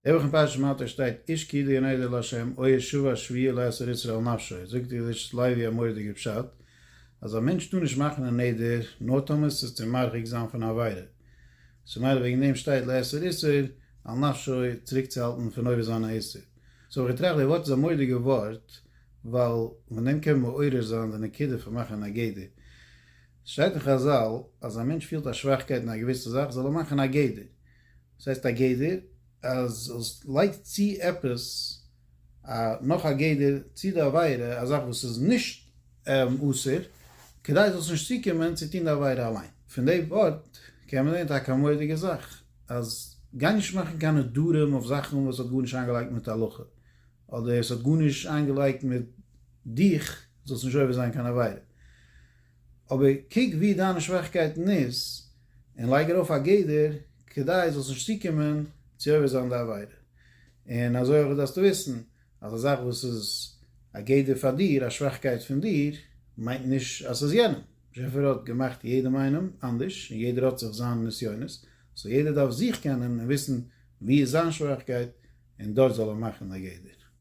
די וואך אין פרשת מטות שטייט איש כי ידור נדר לה' או ישבע שבועה לאסור איסור על נפשו, זאגט די קדושת לוי א מורא'דיגע פשט, אז א מענטש טאר נישט מאכן א נדר נאר טאמער ס'איז צו מרחיק זיין פון א עבירה, סאו מילא וועגן דעם שטייט לאסור איסור על נפשו צוריקצוהאלטן פון עובר זיין א איסור. סאו האב איך געטראכט די ווארט איז א מורא'דיגע ווארט ווייל פון דעם קען מען מעורר זיין די נקודה פון מאכן א גדר. ס'שטייט אין חזל אז א מענטש פילט א שוואכקייט אין א געוויסע זאך זאל ער מאכן א גדר. וואס הייסט א גדר? אז זאלסט לייג צו עפעס א נאך א גדר צו די עבירה, א זאך וואס איז נישט אסור, כדי זאלסט נישט צוקומען צו טון די עבירה אליין. פון די ווארט קען מען זען טאקע א מורא'דיגע זאך, אז גיי נישט מאכן קיין נדרים אויף זאכן וואס האט גארנישט איינגעלייגט מיט הלכה, אדער עס האט גארנישט איינגעלייגט מיט דיך, זאלסט נישט עובר זיין קיין עבירה. אבער קוק ווי דיינע שוואכקייטן איז, און לייג ארויף א גדר כדי זאלסט נישט צוקומען צו עובר זיין די עבירה. און אזוי אויך דארפסטו וויסן אז א זאך וואס איז א גדר פאר דיר, א שוואכקייט פון דיר, מיינט נישט אז ס'איז יענעם. באשעפער האט געמאכט יעדעם איינעם אנדערש, און יעדער האט זיך זיינע נסיונות, so יעדער דארף זיך קענען און וויסן ווי איז זיין שוואכקייט, און דארט זאל ער מאכן די גדר.